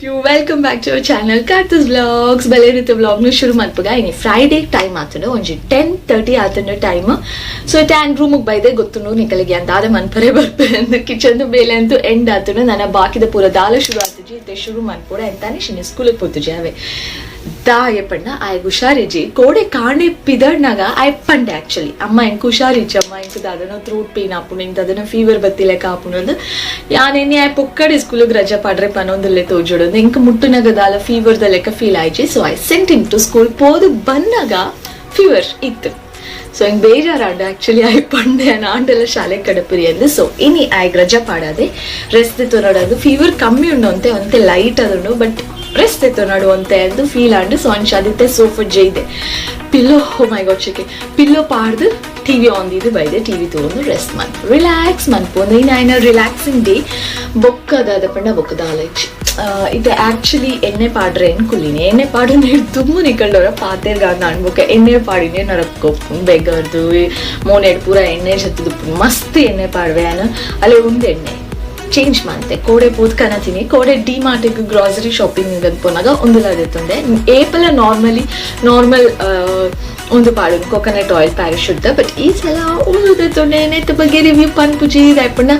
You welcome back to our channel Karthi's vlogs. ಬಲೇರಿತ vlog ನು ಶುರು ಮನ್ಪುಗ ಇನಿ ಫ್ರೈಡೇ ಟೈಮ್ ಆತುಂಡು ಒಂಜಿ 10:30 ಆತುಂಡು ಟೈಮ್. ಸೊ ಟ್ಯಾನ್ ರೂಮಿಗೆ ಬೈದೆ ಗೊತ್ತುಂಡು ನಿಕಲಿಗೆ ಅಂದಾದ ಮನ್ಪರೆ ಬರ್ಪೆ ಅಂದು ಕಿಚನ್ ಬೇಲೆ ಅಂತೂ ಎಂಡ್ ಆತುಂಡು. ನನ್ನ ಬಾಕಿದ ಪೂರ ದಾಲ ಶುರು ಆತುಜಿ ಇತ್ತೆ ಶುರು ಮನ್ಪೋಡ ಎಂತಾನೆ ಶಿನಿ ಸ್ಕೂಲಿಗೆ ಪೋತುಜಿ ಅವೆ ದಾಯೆ ಪಂಡ ಆಯ್ ಹುಷಾರಿಜಿ ಕೋಡೆ ಕಾಂಡೆ ಪಿದಡ್ನಾಗ ಆಯ್ ಪಂಡೆ ಆಕ್ಚುಲಿ ಅಮ್ಮ ಎಂಕ್ ಹುಷಾರಿಜ್ಜಿ ಅಮ್ಮ ಎಂಕ್ ದಾದನ ಥ್ರೋಟ್ ಪೇನ್ ಆಪುಂಡು ಎಂಕ್ ದಾದನ ಫೀವರ್ ಬತ್ತಿಲೆಕ್ಕ ಆಪುಂಡು ಅಂದ್ ಯಾನೆನ್ನಿ ಆಯ್ ಪೊಕ್ಕಡೆ ಸ್ಕೂಲಿಗೆ ರಜಾ ಪಾಡ್ರೆ ಪನೊಂದುಲ್ಲೆ ತೋಜೋಡು ಎಂಕ್ ಮುಟ್ಟುನಗ ದಾಲ ಫೀವರ್ ದ ಲೆಕ್ಕ feel ಆಯ್ಜಿ. So I sent him to school. ಪೋದು ಬನ್ನಾಗ ಫೀವರ್ ಇತ್ತು. ಸೊ ಹಿಂಗೆ ಬೇಜಾರಾಂಡು ಆಕ್ಚುಲಿ ಆಯ್ ಪಂಡೆ ಆಂಡೆಲ್ಲ ಶಾಲೆ ಕಡಪುರಿ ಅಂದು. ಸೊ ಇನಿ ಆಯ್ ರಜಾ ಪಾಡಾದೆ ರೆಸ್ಟ್ ತೊನೋಡದು ಫೀವರ್ ಕಮ್ಮಿ ಉಂಡು ಅಂತೆ ಒಂತೆ ಲೈಟ್ ಅದುಂಡು ಬಟ್ ರೆಸ್ಟ್ ತೊನೋಡು ಅಂತೆ ಅಂದು ಫೀಲ್ ಆಂಡು. ಸೊ ಅಂಚಾದಿತ್ತೆ ಸೋಫಾ ಜೈದೆ ಪಿಲ್ಲೋ ಮೈ ಗಾಡ್ ಶೇಕೆ ಪಿಲ್ಲೋ ಪಾಡ್ದು ಟಿವಿ ಆನ್ ಇದು ಬೈದೆ ಟಿವಿ ತಗೊಂಡು ರೆಸ್ಟ್ ಮನ್ಪು ರಿಲ್ಯಾಕ್ಸ್ ಮನ್ಪು ಇನ್ನು ಆಯ್ನ ರಿಲ್ಯಾಕ್ಸಿಂಗ್ ಡೇ. ಬೊಕ್ಕದಾದ ಪಂಡ ಬೊಕ್ಕದ ಆಲೈಚ್ ಇದು ಆಕ್ಚುಲಿ ಎಣ್ಣೆ ಪಾಡ್ರೆ ಏನ್ ಕುಲ್ಲಿನಿ ಎಣ್ಣೆ ಪಾಡು ದುಮ್ಮು ನಿಕ್ಕಂಡವರ ಪಾತೇರ್ಗಾದ ಅನ್ಬೊಕ್ಕ ಎಣ್ಣೆ ಪಾಡಿನೇ ನರಕ್ಕೊಪ್ಪು ಬೆಗರ್ದು ಮೋನೆಡ್ ಪೂರ ಎಣ್ಣೆ ಜತ್ತದು ಮಸ್ತ್ ಎಣ್ಣೆ ಪಾಡ್ವೆ ಅನ್ನ ಅಲ್ಲೇ ಒಂದು ಎಣ್ಣೆ ಚೇಂಜ್ ಮಂತೆ ಕೋಡೆ ಪೋದ್ ಕನತೀನಿ ಕೋಡೆ ಡಿ ಮಾರ್ಟಿಗೆ ಗ್ರಾಸರಿ ಶಾಪಿಂಗ್ ಪೋನಾಗ ಒಂದು ಲದೆತ್ತುಂಡೆ ಏಪಲ ನಾರ್ಮಲಿ ನಾರ್ಮಲ್ ಒಂದು ಪಾಡು ಕೊಕೊನಟ್ ಆಯಿಲ್ ಪ್ಯಾರಾಶೂಟ್ ಬಟ್ ಈ ಸಲ ಒಂದು ದೆತ್ತೊಂಡೆ ನೆತ್ತ ಬಗ್ಗೆ ರಿವ್ಯೂ ಪನ್ಪುಜಿ ದಾಯಪಂಡ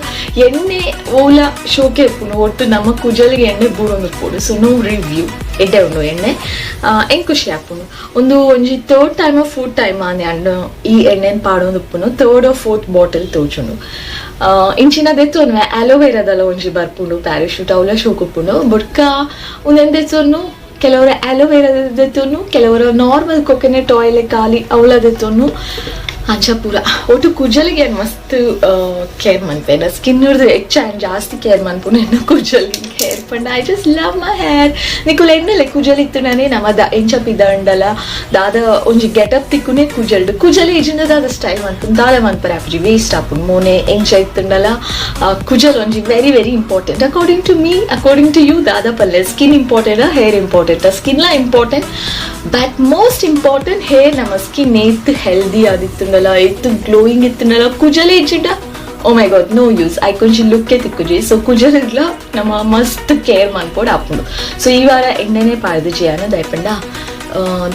ಎಣ್ಣೆ ಓಲ ಶೋಕೆ ಇಪ್ಪುಂಡು ಒಟ್ಟು ನಮ್ಮ ಕುಜಲಿಗೆ ಎಣ್ಣೆ ಬೂಡೊಂದು ಪೋಡು. ಸೊ ನೋ ರಿವ್ಯೂ ಎಡ್ಡೆ ಉಂಡು ಎಣ್ಣೆ ಎಂಕ್ ಖುಷಿ ಆಪುಂಡು. ಒಂದು ಒಂಜಿ ಥರ್ಡ್ ಟೈಮ್ ಫೋರ್ತ್ ಟೈಮ್ ಆನೆ ಅಣ್ಣ ಈ ಎಣ್ಣೆನ್ ಪಾಡೊಂದು ಉಪ್ಪುನು ಥರ್ಡ್ ಫೋರ್ತ್ ಬಾಟಲ್ ತೋಜುಂಡು. ಇಂಚಿನ ದೆತ್ತೊನ್ವೆ ಅಲೋವೆರಾದಲ್ಲ ಒಂಜಿ ಬರ್ಪುಂಡು ಪ್ಯಾರಾಶೂಟ್ ಅವಲ ಶೋಕ್ ಉಪ್ಪುಂಡು ಬೊಕ್ಕ ಉಂದೆನ್ ದೆತ್ತೊನ್ನು ಕೆಲವರು ಅಲೋವೆರಾ ದೆತ್ತೊನ್ನು ಕೆಲವರು ನಾರ್ಮಲ್ ಕೊಕೊನಟ್ ಆಯಿಲ್ ಖಾಲಿ ಅವಳ ದೆತ್ತೊನ್ನು ಅಂಚ ಪೂರ ಒಟ್ಟು ಕುಜಲಿಗೆ ಮಸ್ತ್ ಕೇರ್ ಮನ್ಪೆ ಸ್ಕಿನ್ ಹೆಚ್ಚ ಜಾಸ್ತಿ ಕೇರ್ ಮನ್ಪುನು ಎನ್ನ ಕುಜಲಿಗೆ ಹೇರ್ ಪಂಡ I just love my hair. ನಿಕುಲ್ ಎಣ್ಣೆಲೆ ಕುಜಲ್ ಇತ್ತು ನಮ್ಮ the ಎಂಚ ಪಿದಂಡಲ ದಾದ ಒಂಜಿ ಗೆಟಪ್ ತಿಕ್ಕುನೆ ಕುಜಲ್ಡ್ ಕುಜಲ್ ಏಜಿಂದ ದಾದ ಸ್ಟೈಲ್ ಮನ್ಪುನು ದಾದ ಮನ್ಪರೆ ಆಪುಜಿ ವೇಸ್ಟ್ ಆಪುಂಡು ಮೋನೆ ಎಂಚ ಇತ್ತುಂಡಲ. ಕುಜಲ್ ಒಂಜಿ very very important according to me, according to you ದಾದ ಪಲ್ಲೆ ಸ್ಕಿನ್ ಇಂಪಾರ್ಟೆಂಟ್ ಹೇರ್ ಇಂಪಾರ್ಟೆಂಟ್ ಸ್ಕಿನ್ಲ important but most important hair. ನಮ್ಮ ಸ್ಕಿನ್ ಏತ್ ಹೆಲ್ದಿ ಆದಿತ್ತುಂಡಲ ಏತ್ ಗ್ಲೋಯಿಂಗ್ ಇತ್ತುಂಡಲ ಕುಜಲ್ ಏಜಿಂಡ oh my god no use I ಕೊಂಚ ಲುಕ್ಕೇ ತಿಕ್ಕುಜಿ. ಸೊ ಕುಜಲ್ಗ್ಲ ನಮ್ಮ ಮಸ್ತ್ ಕೇರ್ ಮನ್ಪೋಡು ಆಪುಂಡು. ಸೊ ಈ ವಾರ ಎಣ್ಣೆನೆ ಪಾಡ್ದು ಜಿಯಾನ ದಯಪಂಡ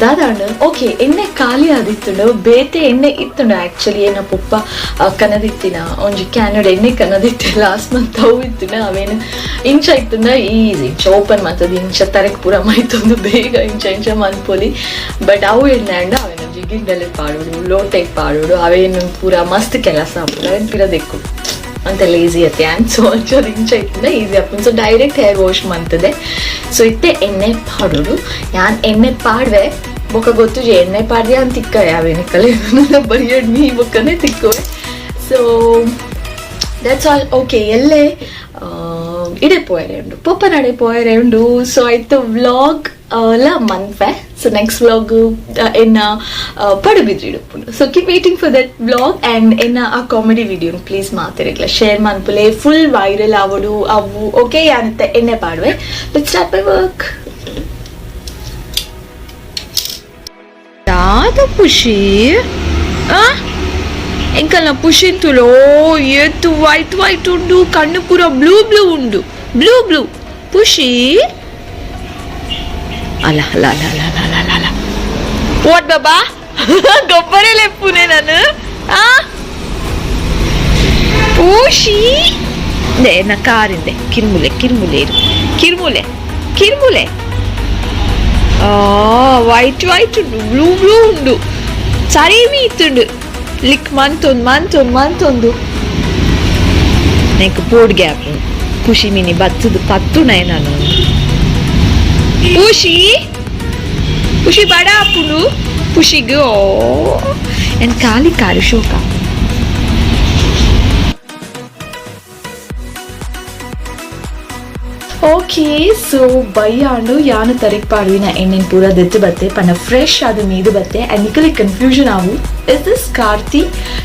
ದಾದಾಂಡು ಓಕೆ ಎಣ್ಣೆ ಖಾಲಿ ಆದಿತ್ತುಂಡು ಬೇತೆ ಎಣ್ಣೆ ಇತ್ತುಂಡು ಆಕ್ಚುಲಿ ಏನ ಪೊಪ್ಪ ಕನದಿತ್ತಿನ ಒಂಜಿ ಕ್ಯಾನಡ್ ಎಣ್ಣೆ ಕನದಿತ್ತೆ ಲಾಸ್ಟ್ ಮಂತ್ ಅವು ಇತ್ತುಂಡ ಅವೇನು ಇಂಚ ಇತ್ತುಂಡ ಈಸಿ ಇಂಚ ಓಪನ್ ಮಾಡ್ತದೆ ಇಂಚ ತರಕ್ ಪೂರ ಮೈತೊಂದು ಬೇಗ ಇಂಚ ಇಂಚ ಮನ್ಪೊಲಿ ಬಟ್ ಅವು ಎಣ್ಣೆ ಅಂಡ ಅವೇನು ಗಿಂಡಲೆ ಪಾಡೋಡು ಲೋಟೆಗೆ ಪಾಡೋಡು ಅವೇನು ಪೂರ ಮಸ್ತ್ ಕೆಲಸ ಆಪುಂಡು ಅವೇನು ಪಿರ ದೆಕ್ಕು ಅಂತ ಲೇಜಿ ಅತ್ತೆ ಆ್ಯಂಡ್ ಸೊ ಅಂಚ ಇಂಚ ಇತ್ತುಂಡ ಈಸಿ ಆಪುಂಡು. ಸೊ ಡೈರೆಕ್ಟ್ ಹೇರ್ ವಾಶ್ ಮಂತದೆ. ಸೊ ಇತ್ತೆ ಎಣ್ಣೆ ಪಾಡೋಡು ಯಾನ್ ಎಣ್ಣೆ ಪಾಡ್ವೆ ಬೊಕ್ಕ ಗೊತ್ತು ಎಣ್ಣೆ ಪಾಡ್ದೆ ಅಂತ ತಿಕ್ಕ ಯಾವೇನು ಕಲೆ ಬರಿಯಡ್ ಮೀ ಬೊಕ್ಕನೆ ತಿಕ್ಕುವೆ. ಸೊ that's all okay ಎಲ್ಲೆ ಇಡೆ ಪೋಯರೆ ಉಂಡು ಪೊಪ್ಪನಡೆ ಪೋಯರೆ ಉಂಡು. ಸೊ ಆಯ್ತು ವ್ಲಾಗ್ ಲ ಮನ್ಪೆ. ಸೊ ನೆಕ್ಸ್ಟ್ ವ್ಲಾಗ್ ಎನ್ನ Padubidri ಇಡುಪುಂಡು. So keep waiting for that vlog and ಎನ್ನ ಆ ಕಾಮಿಡಿ ವಿಡಿಯೋ ಪ್ಲೀಸ್ ಮಾತಿರಕ್ಲ ಶೇರ್ ಮನ್ಪುಲೆ ಫುಲ್ ವೈರಲ್ ಆವಡು ಅವು. ಓಕೆ ಯಾನತ್ತೆ ಎಣ್ಣೆ ಪಾಡುವೆ. Let start my work. ದಾದ ಖುಷಿ ಎಂಕಲ್ನ ಪುಷಿಂತುಲೋ ಎತ್ತು ವೈಟ್ ವೈಟ್ ಉಂಡು ಕಣ್ಣು ಪೂರ ಬ್ಲೂ ಬ್ಲೂ ಉಂಡು ಬ್ಲೂ ಬ್ಲೂ ಪುಷಿ ಅಲ್ಲ ಅಲ್ಲ ಅಲ್ಲ ಅಲ್ಲ ಅಲ್ಲ ಅಲ್ಲ ಅಲ್ಲ what ಬಾಬಾ ಗೊಬ್ಬರ ಲೆಪ್ಪುನೆ ನಾನು ಆ ಪುಷಿ ದೆ ನಾ ಕಾರಿಂದೆ ಕಿರ್ಮುಲೆ ಕಿರ್ಮುಲೆ ಇರು ಕಿರ್ಮುಲೆ ಕಿರ್ಮುಲೆ ವೈಟ್ ವೈಟ್ ಉಂಡು ಬ್ಲೂ ಬ್ಲೂ ಉಂಡು ಸರಿ ಇತ್ತುಂಡು ಲಿಕ್ ಮಂತೊಂದು ಮಂತೊಂದು ಮಂತೊಂದು ನೆಕ್ ಬೋರ್ಡ್ ಗ್ಯಾಪ್ ಖುಷಿ ಮಿನಿ ಬತ್ತದು ಪತ್ತುಣೆ ನಾನು ಖುಷಿ ಖುಷಿ ಬಡ ಆಪುಂಡು ಖುಷಿಗೆ ಓ ಎನ್ ಖಾಲಿ ಕಾರು ಶೋಕ. ಓಕೆ ಸೊ ಬಯ್ಯಾಂಡು ಯಾನು ತರಿಕ್ ಪಾಡುವಿನ ಎಣ್ಣೆನ್ ಪೂರ ದೆತ್ತು ಬತ್ತೆ ಪಂಡ ಫ್ರೆಶ್ ಆದ ಮೀದು ಬತ್ತೆ ಅಂಡ್ ನಿಕಲಿಗೆ ಕನ್ಫ್ಯೂಷನ್ ಆವು is this Karthi,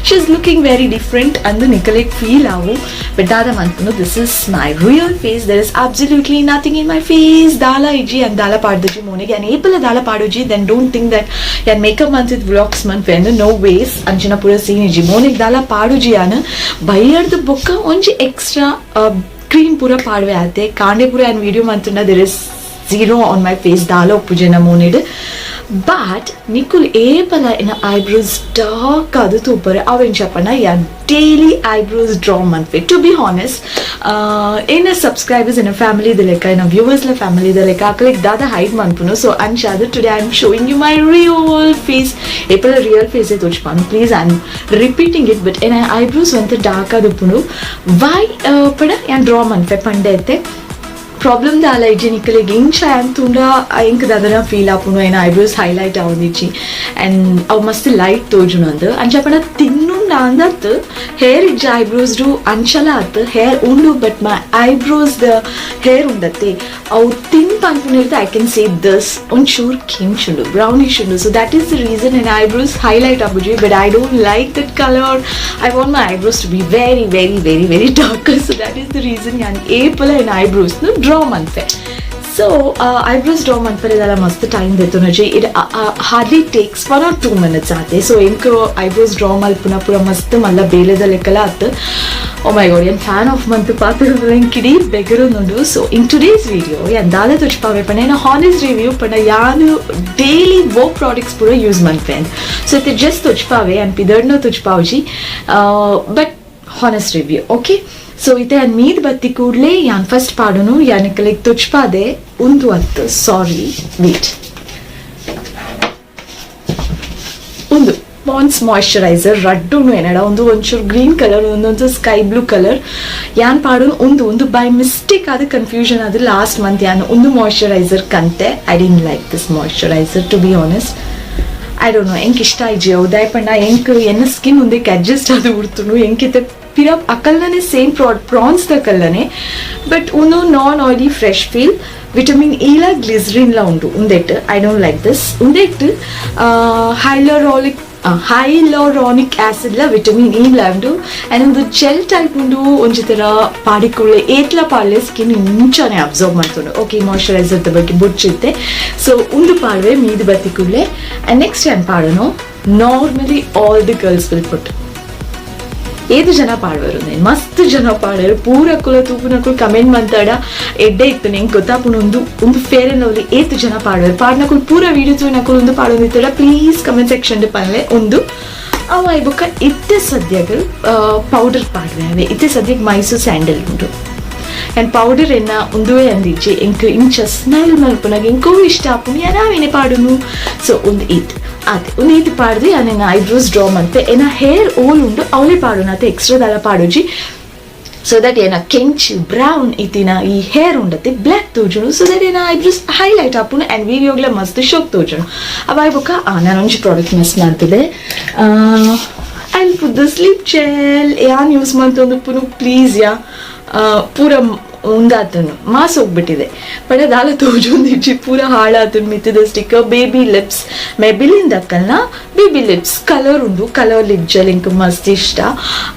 she is looking very different ಅಂದು ನಿಕಲಿಗೆ ಫೀಲ್ ಆವು. ಬಟ್ ದಾದ ಮನ್ಪುನು this is my real face, there is absolutely nothing in my face. ದಾಲ ಇಜ್ಜಿ ಅಂಡ್ ದಾಲ ಪಾಡ್ದುಜಿ ಮೋನೆಗೆ ಆ್ಯಂಡ್ ಏಪಲ ದಾಲ ಪಾಡುಜಿ then don't think that ಯಾನ್ ಮೇಕಪ್ ಮಂತಿದ್ ವ್ಲಾಗ್ಸ್ ಮನ್ಪೆ ಅಂದು ನೋ ವೇಸ್ ಅಂಚಿನ ಪೂರ ಸೀನ್ ಇಜ್ಜಿ ಮೋನೆಗೆ ದಾಲ ಪಾಡುಜಿ ಯಾನ್ ಬಯ್ಯರ್ದು ಬೊಕ್ಕ ಒಂಜಿ ಎಕ್ಸ್ಟ್ರಾ ಕ್ರೀಮ್ ಪೂರ ಪಾಡ್ವೆ ಆತೆ ಕಾಂಡೆ ಪೂರ ಆ್ಯಂಡ್ ವಿಡಿಯೋ ಮಂತುಂಡ there is Zero on my face ದಾಲ ಉಪ್ಪುಜೆನ ಮೋನೆಡ್. ಬಟ್ ನಿಕುಲ್ ಏಪಲ ಎನ್ನ ಐಬ್ರೋಸ್ ಡಾರ್ಕ್ ಅದು ತೂಪರೆ. ಅವೆಂಚ ಪಂಡ ಯಾನ್ daily eyebrows draw ಮನ್ಪೆ. To be honest, ಎನ್ನ ಸಬ್ಸ್ಕ್ರೈಬರ್ಸ್ ಎನ್ನ ಫ್ಯಾಮಿಲಿ ದ ಲೆಕ್ಕ, ಎನ್ನ ವ್ಯೂವರ್ಸ್ ಲ ಫ್ಯಾಮಿಲಿ ದ ಲೆಕ್ಕ, ಅಕಲೆಗ್ ದಾದ ಹೈಡ್ ಮನ್ಪುನು. ಸೊ ಅಂಚಾದ್ today I am showing you my real face. ಏಪಲ real face ತೋಚ್ಪಾನು. Please, I am repeating it, but ಎನ್ನ ಐಬ್ರೋಸ್ ಒಂತ ಡಾರ್ಕ್ ಆದುಪ್ಪುಂಡು. ವೈ ಪಡ ಯಾನ್ ಡ್ರಾ ಮನ್ಪೆ ಪಂಡೆ ಇತ್ತೆ ಪ್ರಾಬ್ಲಮ್ ದಾಲ ಇಜ್ಜಿ. ನಿಕಲೆಗ್ ಇಂಚ ಯಾನ್ ತೂಂಡ ಎಂಕ್ ದಾದನ ಫೀಲ್ ಆಪುಂಡು, ಏನ ಐಬ್ರೋಸ್ ಹೈಲೈಟ್ ಆವೊಂದಿಜ್ಜಿ ಆ್ಯಂಡ್ ಅವು ಮಸ್ತ್ ಲೈಟ್ ತೋಜುಂಡು ಅಂದ್. ಅಂಚ ಪಂಡ ತಿನ್ನುಂಡ ಅಂದತ್ ಹೇರ್ ಇಜ್ಜ ಐಬ್ರೋಸ್ ಅಂಚಲ ಆತ್. ಹೇರ್ ಉಂಡು, but my eyebrows the hair ಉಂಡತ್ತೆ, ಅವು ತಿನ್ ಪನ್ಪುನಿರ್ದು I can say this ಒಂಚೂರು ಕೆಂಚುಂಡು, ಬ್ರೌನಿಶ್ ಉಂಡು. So that is the reason ಎನ್ನ ಐಬ್ರೋಸ್ ಹೈಲೈಟ್ ಆಪುಜಿ, but I don't like that color. I want my eyebrows to be very, very, very, very dark. So that is the reason ಯಾನ್ ಏಪಲ ಎನ್ನ eyebrows draw ಮನ್ಪೆ. So eyebrows draw ಮನ್ಪರೆ ಮಸ್ತ್ time ದೆತ್ತೊನಜಿ. It hardly takes 1 or 2 minutes ಆತೆ. So ಎಂಕ್ eyebrows draw ಮಲ್ಪುನ ಪೂರ ಮಸ್ತ್ ಮಲ್ಲ ಬೇಲೆದ ಲೆಕ್ಕಲ ಆತ್. ಓ ಮೈ ಗಾಡ್, ಏನ್ ಫ್ಯಾನ್ ಆಫ್ ಮಂತ್ ಪಾತ್ರ ಕಿಡಿ ಬೆಗರೊಂದುಂಡು. So in today's video ಯಾನ್ ದಾದ ತೋಚ್ಪಾವೆ ಪಂಡ ಏನ ಹಾನೆಸ್ಟ್ ರಿವ್ಯೂ ಪಂಡ ಯಾನು ಡೈಲಿ ವೋ ಪ್ರಾಡಕ್ಟ್ಸ್ ಪೂರ ಯೂಸ್ ಮನ್ಪೆ. ಸೊ ಇತ್ತೆ ಜಸ್ಟ್ ತೋಚ್ಪಾವೆ, ಯಾನ್ ಪಿದರ್ನ ತೋಚ್ಪಾವುಜಿ, but honest review, okay? So ಇತ್ತೆ ಯಾನ್ ಮೀದ್ ಬತ್ತಿ ಕೂಡ್ಲೆ ಯಾನ್ ಫಸ್ಟ್ ಪಾಡುನು ಯಾನಕ್ಕೆ ತುಚ್ಪಾದೆ ಉಂದು ಅತ್ತು, ಸಾರಿ, ವೇಟ್, ಉಂದು ಪಾನ್ಸ್ ಮಾಯ್ಶ್ಚರೈಸರ್. ರಡ್ಡುನು ಎನ್ನಡ ಒಂದು ಒಂಚೂರು ಗ್ರೀನ್ ಕಲರ್, ಒಂದೊಂದು sky blue colour. ಯಾನ್ ಪಾಡುನು ಒಂದು ಒಂದು ಬೈ ಮಿಸ್ಟೇಕ್ ಆದ ಕನ್ಫ್ಯೂಷನ್ ಅದು ಲಾಸ್ಟ್ ಮಂತ್ ಯಾನ್ ಒಂದು ಮಾಯ್ಶ್ಚರೈಸರ್ ಕಂತೆ. I didn't like this moisturizer, to be honest. I don't know, ಎಂಕ್ ಇಷ್ಟ ಇಜ್ಜಿ ಅವು. ದಾಯಪಂಡ ಎಂಕ್ ಎನ್ನ ಸ್ಕಿನ್ ಒಂದಕ್ಕೆ ಅಡ್ಜಸ್ಟ್ ಆದ್ ಉಡ್ತುಂಡು. ಎಂಕಿತ್ತೆ ಪಿರ ಅಕಲ್ನನೆ ಸೇಮ್ ಪ್ರಾನ್ಸ್ ದ ಕಲ್ಲನೆ, ಬಟ್ ಉಂದು non oily, fresh feel, vitamin ಇಲ ಗ್ಲಿಸರಿನ್ ಲ ಉಂಡು ಉಂದೆಟ್. I don't like this. ಉಂದೆಟ್ ಹೈಲೋರಾನಿಕ್ acid ಲ ವಿಟಮಿನ್ ಇ ಲ ಉಂಡು ಆ್ಯಂಡ್ ಒಂದು ಜೆಲ್ ಟೈಪ್ ಉಂಡು. ಒಂಜಿ ತರ ಪಾಡಿಕೊಳ್ಳೆ ಏತ್ಲ ಪಾಡ್ಲೆ ಸ್ಕಿನ್ ಇಂಚಾನೆ ಅಬ್ಸರ್ವ್ ಮಾಡ್ತುಂಡು. ಓಕೆ, ಮಾಯ್ಶ್ಚರೈಸರ್ ಬಗ್ಗೆ ಬುಡ್ಚಿತ್ತೆ. ಸೊ ಉಂದು ಪಾಡ್ವೆ ಮೀದು ಬತ್ತಿ ಕೂಡ್ಲೆ. ಆ್ಯಂಡ್ ನೆಕ್ಸ್ಟ್ ಏನ್ ಪಾಡೋನು, normally all the girls will put. ಏದು ಜನ ಪಾಡುವರು? ಮಸ್ತ್ ಜನ ಪಾಡರು. ಪೂರ ಕುಲ ತೂಪುನಕುಲು ಕಮೆಂಟ್ ಮಂತಾಡ ಎಡ್ಡೆ ಇತ್ತು. ನಿಂಗೆ ಗೊತ್ತಾಪುಂಡು ಒಂದು ಒಂದು fair and lovely ಏತು ಜನ ಪಾಡುವರು. ಪಾಡ್ನಕುಲು ಪೂರ ವೀಡಿಯೋ ತೂನಕುಲು ಒಂದು ಪಾಡೊಂದಿತ್ತಡ please comment section ಪನ್ಲೆ. ಒಂದು ಅವ ಈ ಬೊಕ್ಕ ಇತ್ತೆ ಸದ್ಯಗ್ ಪೌಡರ್ ಪಾಡುವೆ ಅವೆ. ಇತ್ತೆ ಸದ್ಯಕ್ಕೆ ಮೈಸೂರು ಸ್ಯಾಂಡಲ್ ಉಂಟು. ಆ್ಯಂಡ್ ಪೌಡರ್ ಎನ್ನ ಉಂದುವೇ ಅಂದಿಜ್ಜಿ. ಎಂಕ್ ಇಂಚ ಸ್ಮೆಲ್ ಮಲ್ಪುನಾಗ ಎಂಕೂ ಇಷ್ಟ ಆಪುಂಡು, ಯಾನಾವೇನೆ ಪಾಡುನು. ಸೊ ಒಂದು ಈತ್ ಆತೆ, ಒಂದು ಈತ್ ಪಾಡ್ದು ಯಾನ್ ಎನ್ನ ಐಬ್ರೋಸ್ ಡ್ರಾ ಮನ್ಪೆ. ಎನ್ನ ಹೇರ್ ಓಲ್ ಉಂಡು ಅವಳೇ ಪಾಡುನ ಅತೆ, ಎಕ್ಸ್ಟ್ರಾ ದಾಲ ಪಾಡುಜಿ. ಸೊ that ಏನ ಕೆಂಚು ಬ್ರೌನ್ ಇತ್ತಿನ ಈ ಹೇರ್ ಉಂಡತೆ ಬ್ಲ್ಯಾಕ್ ತೋಜುಂಡು. ಸೊ that ಏನ ಐಬ್ರೋಸ್ ಹೈಲೈಟ್ ಆಪುಂಡು ಆ್ಯಂಡ್ ವೀಡಿಯೋಗ್ಲ ಮಸ್ತ್ ಶೋಕ್ ತೋಜುಂಡು. ಅವಾಯ್ ಬೊಕ್ಕ ನಾನು ಒಂಜಿ ಪ್ರಾಡಕ್ಟ್ ಮಿಸ್ ಮಾಡ್ತದೆ. And put this lip gel. ಯಾನ್ ಯೂಸ್ ಮಂತೊಂದುಪ್ಪುನು ಪ್ಲೀಸ್ ಯಾ ಪೂರ ಉಂದಾತನು ಮಾಸ್ ಹೋಗ್ಬಿಟ್ಟಿದೆ, ಬಟ್ ಅದಾಲ ತೋಜೊಂದಿಜ್ಜಿ, ಪೂರ ಹಾಳಾತನು ಮಿತ್ತದ sticker. Baby lips, Maybelline ದಕ್ಕಲ್ನ baby lips colour ಉಂಡು. Colour lip gel ಇಂಕ್ ಮಸ್ತ್ ಇಷ್ಟ.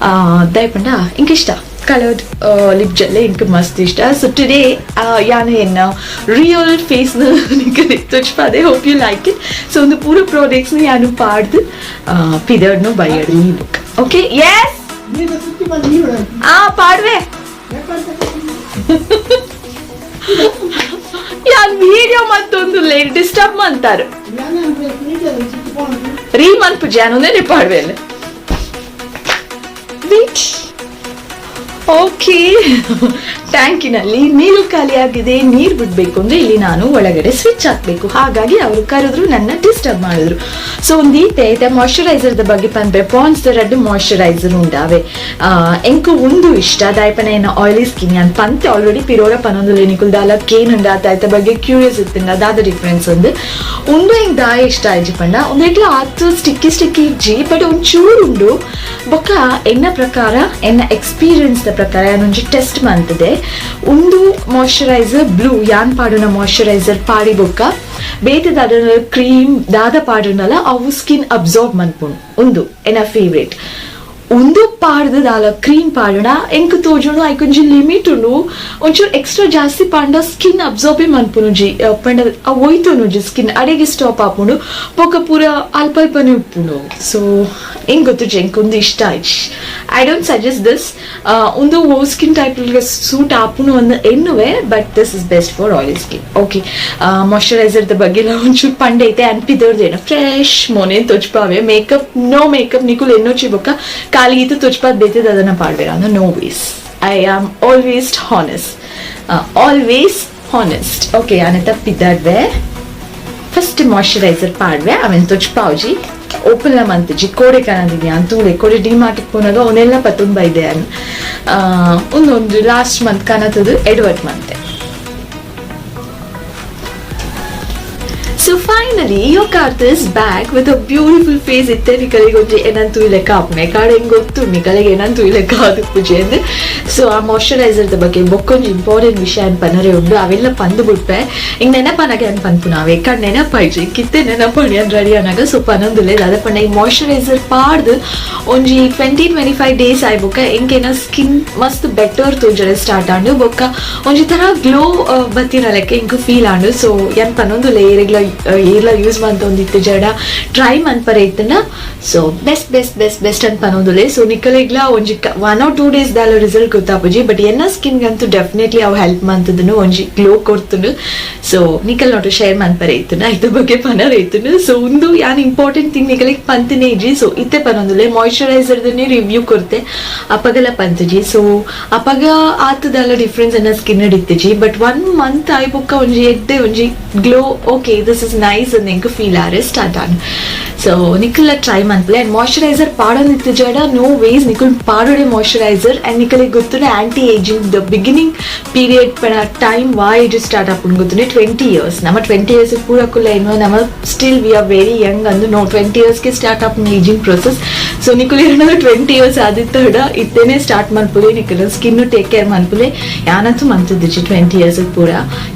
ದಯಪಂಡ ಇಂಕ್ ಇಷ್ಟ coloured lip gel ಇಂಕ್ ಮಸ್ತ್ ಇಷ್ಟ. ಸೊ ಟುಡೇ ಯಾನ್ ಎನ್ನ real ಫೇಸ್ನ ತೋಚ್ಪಾದೆ. Hope you like it. So ಒಂದು ಪೂರ ಪ್ರಾಡಕ್ಟ್ಸ್ನ ಯಾನು ಪಾಡ್ದು ಪಿದರ್ನು ಬೈಯಡು ಈ book. Okay, S. ಆ ಪಾಡ್ವೆ ಯಾನ್ ವಿಡಿಯೋ ಮತ್ತೊಂದು ಡಿಸ್ಟರ್ಬ್ ಮಂತಾರೆ. ರೀ ಮನ್ಪುಜಿ, ಯಾನೊಂದೇ ಪಾಡ್ವೇನೆ. ವೇಟ್, ಓಕೆ, ಟ್ಯಾಂಕಿನಲ್ಲಿ ನೀರು ಖಾಲಿಯಾಗಿದೆ, ನೀರು ಬಿಡಬೇಕು ಅಂದ್ರೆ ಇಲ್ಲಿ ನಾನು ಒಳಗಡೆ ಸ್ವಿಚ್ ಹಾಕ್ಬೇಕು. ಹಾಗಾಗಿ ಅವರು ಕರೆದ್ರು, ನನ್ನ ಡಿಸ್ಟರ್ಬ್ ಮಾಡಿದ್ರು. ಸೊ ಒಂದು ಈತೆ ಐತೆ ಮಾಯ್ಶ್ಚರೈಸರ್ ಬಗ್ಗೆ ಪನ್ಪೆ. Pans red moisturiser ಉಂಡಾವೆ. ಎಂಕು ಒಂದು ಇಷ್ಟ ದಾಯಪನ ಏನ ಆಯಿಲಿ ಸ್ಕಿನ್ ಯಾನ್ ಪಂತೆ ಆಲ್ರೆಡಿ ಪಿರೋರ ಪನೊಂದು ನಿಕುಲ್ ದಾಲ ಕೇನ್ ಉಂಡ ಆತ ಬಗ್ಗೆ ಕ್ಯೂರಿಯಸ್ ಇತ್ತಿಂದ ದಾದ ಡಿಫ್ರೆನ್ಸ್ ಒಂದು ಉಂಡು ಎಂಕ್ ದಾಯ ಇಷ್ಟ ಆಯ್ಜಿ ಪಂಡ ಒಂದು ಎಟ್ಲ ಆತು ಸ್ಟಿಕ್ಕಿ ಸ್ಟಿಕ್ಕಿ ಇಜ್ಜಿ, ಬಟ್ ಒಂಚೂರು ಉಂಡು. ಬೊಕ್ಕ ಎನ್ನ ಪ್ರಕಾರ, ಎನ್ನ ಎಕ್ಸ್ಪೀರಿಯನ್ಸ್ the ಪ್ರಕಾರ ಯಾನೊಂಜಿ ಟೆಸ್ಟ್ ಮಂತದೆ. ಒಂದು ಮಾಯ್ಶ್ಚರೈಸರ್ ಬ್ಲೂ ಯಾನ್ ಪಾಡುನ ಮಾಯ್ಶ್ಚರೈಸರ್ ಪಾಡಿ ಬೊಕ್ಕ ಬೇತೆ ದಾದ ಕ್ರೀಮ್ ದಾದ ಪಾಡುನಲ ಅವು ಸ್ಕಿನ್ ಅಬ್ಸಾರ್ಬ್ ಮನ್ಪುಂಡು. ಉಂದು ಎನ್ನ ಫೇವ್ರೇಟ್. ಒಂದು ಪಾಡ್ದು ದಾಲ ಕ್ರೀಮ್ ಪಾಡುನ ಎಂಕ್ ತೋಜುಂಡು ಐಕೊಂಜಿ ಲಿಮಿಟ್ ಉಂಡು. ಒಂಚೂರು ಎಕ್ಸ್ಟ್ರಾ ಜಾಸ್ತಿ ಪಾಂಡ ಸ್ಕಿನ್ ಅಬ್ಸಾರ್ಬ್ ಮನ್ಪುನುಜಿ ಪಂಡ ಅವು ಒಯ್ತುನುಜಿ, ಸ್ಕಿನ್ ಅಡೆಗೆ ಸ್ಟಾಪ್ ಆಪುಂಡು. ಬೊಕ್ಕ ಪೂರ ಅಲ್ಪ ಅಲ್ಪನೆ ಉಪ್ಪುಂಡು. ಸೊ ಎಂಕ್ ಗೊತ್ತುಜಿ, ಎಂಕ್ ಉಂದು ಇಷ್ಟ ಆಯ್ಜಿ. I don't suggest this. ಉಂದು ಓ ಸ್ಕಿನ್ ಟೈಪ್ ಸೂಟ್ ಆಪುನು ಒಂದು ಎನ್ನುವೆ, but this is best for oily skin, okay? Moisturiser the ಬಗ್ಗೆ ಒಂಚೂರು ಪಂಡೆ ಐತೆ ಅನ್ಪಿದವ್ರದ್ದು ಫ್ರೆಶ್ ಮೋನೆ ತೊಜ್ಪಾವೆ. Makeup, no makeup. ನಿಕುಲ್ ಎನ್ನೋಚಿ ಬೊಕ್ಕ ಖಾಲಿ ಇತ್ತು ತೊಜ್ಪಾದ್ ಬೇತದ ಅದನ್ನ ಪಾಡ್ಬೇಡ ಅಂದ್ರೆ no ways. I am always honest, always honest, okay? ಆನೆ ತಪ್ಪಿದ್ದಾಡ್ವೆ. ಫಸ್ಟ್ ಮಾಯಶ್ಚರೈಸರ್ ಪಾಡ್ವೆ, ಆಮೇಲೆ ತೊಜ್ಪಾವ್ಜಿ. ಓಪನ್ ಮಂತಜಿ ಕೋಡೆ ಕಾಣದಿನಿ ತೂಲೆ ಕೋಡೆ ಡಿ ಮಾರ್ಟ್ ಪೋನಾಗ ಅವನ್ನೆಲ್ಲ ಪತ್ತೊಂದು ಬೈದೆ ಅನ್ ಒಂದೊಂದು ಲಾಸ್ಟ್ ಮಂತ್ ಕಾಣತದು ಎಡ್ವರ್ಟ್ ಮಂತೆ. So finally, your Karth is back with a beautiful face. ಇತ್ತೆ ನಿಕಲಿಗೆ ಒಂಜಿ ಏನಂತೂ ಲೆಕ್ಕ ಆಪುನೆ ಕಾಡೆ ಹೆಂಗ್ ಗೊತ್ತು ನಿಕಲಿಗೆ ಏನಂತೂ ಲೆಕ್ಕ ಅದು ಪೂಜೆ ಅಂದ್. ಸೊ ಆ ಮಾಯಶ್ಚರೈಸರ್ ಬಗ್ಗೆ ಬೊಕ್ಕೊಂಜಿ ಇಂಪಾರ್ಟೆಂಟ್ ವಿಷಯ ಅನ್ ಪನರೆ ಉಂಡು. ಅವೆಲ್ಲ ಪಂದು ಬಿಡ್ಪೆ. ಹಿಂಗ್ ನೆನಪನಾಗ ಅನ್ ಪನ್ಪುನ ಅವೆ ಕಾಡ್ ನೆನಪಾಯ್ಜಿ ಕಿತ್ತೆ ನೆನಪಾಣಿ ಅನ್ ರೆಡಿ ಅನಾಗ. ಸೊ ಪನೊಂದುಲೆ ಅದ ಪಂಡ ಈ ಮಾಯಶ್ಚರೈಸರ್ ಪಾಡ್ದು ಒಂಜಿ 20-25 ಡೇಸ್ ಆಯ್ಬೊಕ್ಕ ಎಂಕೇನ ಸ್ಕಿನ್ ಮಸ್ತ್ ಬೆಟರ್ ತೋಜರೆ ಸ್ಟಾರ್ಟ್ ಆಂಡು. ಬೊಕ್ಕ ಒಂಜಿ ತರ ಗ್ಲೋ ಬತ್ತಿನ ಲೆಕ್ಕ ಎಂಕ್ ಫೀಲ್ ಆಂಡು. ಸೊ ಎನ್ ಪನೊಂದುಲೆ ಏರೆಗ್ಲ ಏರ್ಲ ಯೂಸ್ ಮಂತೊಂದಿತ್ತು ಜಡ try ಮನ್ಪರೆ ಇತ್ತನ. So best best best best ಅಂತ ಪನೊಂದುಲೆ. ಸೊ ನಿಕಲೆಗ್ಲ ಒಂಜಿ 1 ಆರ್ 2 ಡೇಸ್ ದಾಲ ರಿಸಲ್ಟ್ ಗೊತ್ತಾಪುಜಿ, ಬಟ್ ಎನ್ನ ಸ್ಕಿನ್ ಗಂತೂ ಡೆಫಿನೆಟ್ಲಿ ಅವು ಹೆಲ್ಪ್ ಮಂತದನು, ಒಂಜಿ ಗ್ಲೋ ಕೊಡ್ತುನು. ಸೊ ನಿಕಲ್ ನೋಟು ಶೇರ್ ಮನ್ಪರೆ ಇತ್ತುನ, ಇದ್ರ ಬಗ್ಗೆ ಪನರೆ ಇತ್ತುನು. ಸೊ ಒಂದು ಯಾನ್ ಇಂಪಾರ್ಟೆಂಟ್ ಥಿಂಗ್ ನಿಕಲಿಗೆ ಪಂತಿನೇ ಇಜ್ಜಿ. ಸೊ ಇತ್ತೆ ಪನೊಂದುಲೆ. Moisturiser review ಕೊರ್ತೆ, ಅಪಗಲ ಪಂತಜಿ. ಸೊ ಅಪಗ ಆತದಲ್ಲ ಡಿಫ್ರೆನ್ಸ್ ಎನ್ನ ಸ್ಕಿನ್ ಇತ್ತಿಜಿ, ಬಟ್ 1 ಮಂತ್ ಆಯ್ಬೊಕ್ಕ ಒಂಜಿ ಎಡ್ಡೆ ಒಂಜಿ glow, okay, this is nice ಅಂದ್ ಎಂಕ್ ಫೀಲ್ ಆರೆ ಸ್ಟಾರ್ಟ್ ಆನ್. ಸೊ ನಿಕುಲ ಟ್ರೈ ಮನ್ಪುಲೆ. ಅಂಡ್ ಮಾಯಶ್ಚರೈಸರ್ ಪಾಡೊಂದಿತ್ತು ಜಡ, ನೋ ವೇಸ್, ನಿಕುಲ್ ಪಾಡೋಡೆ ಮಾಯಶ್ಚರೈಸರ್. ಅಂಡ್ ನಿಕಲಿಗೆ ಗೊತ್ತುನೆ anti ageing the beginning period ಪಣ ಟೈಮ್ ವಾ ಏಜ್ ಸ್ಟಾರ್ಟ್ ಆಪುಂಡು ಗೊತ್ತುನೆ? 20 ಇಯರ್ಸ್. ನಮ್ಮ 20 ಇಯರ್ಸ್ ಪೂರ ಕುಲ್ಲ ಏನು ನಮ್ಮ still we are very young ಅಂದು. ನೋ, 20 ಇಯರ್ಸ್ಗೆ ಸ್ಟಾರ್ಟ್ ಆಪುನ ಏಜಿಂಗ್ ಪ್ರೊಸೆಸ್. ಸೊ ನಿಕುಲ್ ಏನಾದ್ರು 20 ಇಯರ್ಸ್ ಆದಿತ್ತಡ ಇತ್ತೇನೆ ಸ್ಟಾರ್ಟ್ ಮನ್ಪುಲೆ, ನಿಕುಲ್ ಸ್ಕಿನ್ ಟೇಕ್ ಕೇರ್ ಮನ್ಪುಲೆ. ಯಾನಂತೂ ಮಂತಿದ್ದಿಜಿ 20 ಇಯರ್ಸ್ ಪೂರ.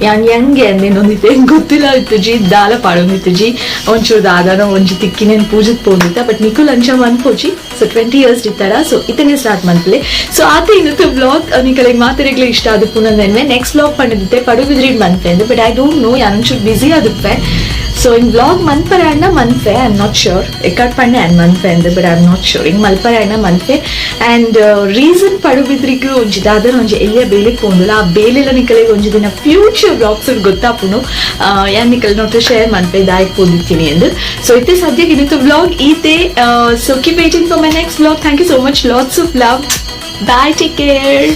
ಯಾನ್ ಯಂಗ್ ಅಂದೇನೊಂದಿತ್ತೆ ಗೊತ್ತಿಲ್ಲ ಇತ್ತುಜಿ, ದಾಲ ಪಾಡೊಂದಿತ್ತುಜಿ, ಒಂಚೂರು ದಾದಾನ ಒಂಜಿ ತಿಕ್ಕಿನೇನು ಪೂಜೆದ್ ಪೋಂದಿತ್ತ. ಬಟ್ ನಿಕುಲ್ ಅಂಚ ಮನ್ಪೋಜಿ. ಸೊ 20 ಇಯರ್ಸ್ ಇತ್ತಾಡ, ಸೊ ಇತ್ತನೇ ಸ್ಟಾರ್ಟ್ ಮನ್ಪುಲೆ. ಸೊ ಆತ ಇನ್ನೊಂದು ಬ್ಲಾಗ್ ನಿಕಲಿಗೆ ಮಾತಾಡಿಗ್ಲೇ ಇಷ್ಟ ಆದ ಪುನಂದೆನ್ವೆ. ನೆಕ್ಸ್ಟ್ ಬ್ಲಾಗ್ ಪಂಡಿದ್ದೆ ಪಡುಬಿದ್ರಿ ಮನ್ಪೆ ಅಂದು, ಬಟ್ I don't know, ಯಾನೊಂಚೂರು ಬಿಸಿ ಆದುಪ್ಪೆ. ಸೊ ಇನ್ ಬ್ಲಾಗ್ ಮನ್ಪರೆ ಅಣ್ಣ ಮನ್ಫೆ, I am not sure. ಎಕ್ಕಡ್ Pande and ಮನ್ಫೆ ಅಂದ್, but I am not sure. ಹಿಂಗೆ ಮಲ್ಪರೆ ಅಣ್ಣ ಮನ್ಫೆ. ಆ್ಯಂಡ್ ರೀಸನ್ ಪಡುಬಿದ್ರಿಗೂ ಒಂಜಿ ದಾದನ ಒಂಜಿ ಎಲ್ಲಿಯ ಬೇಲೆಗ್ ಪೋಂದುಲ್ಲ. ಆ ಬೇಲೆಲ್ಲ ನಿಕಲಿಗೆ ಒಂಜಿ ದಿನ ಫ್ಯೂಚರ್ ಬ್ಲಾಗ್ಸ್ ಗೊತ್ತಾಪುನು. ಯಾನ್ ನಿಕಲ್ ನೋಟ್ ಶೇರ್ ಮನ್ಪೆ ದಾಯಕ್ ಪೋದಿತ್ತೀನಿ ಎಂದು. ಸೊ ಇತ್ತೆ ಸದ್ಯಕ್ಕೆ ಇನ್ನಿತ್ತು blog ಈತೆ. So keep waiting for my next vlog. Thank you so much, lots of love, bye, take care.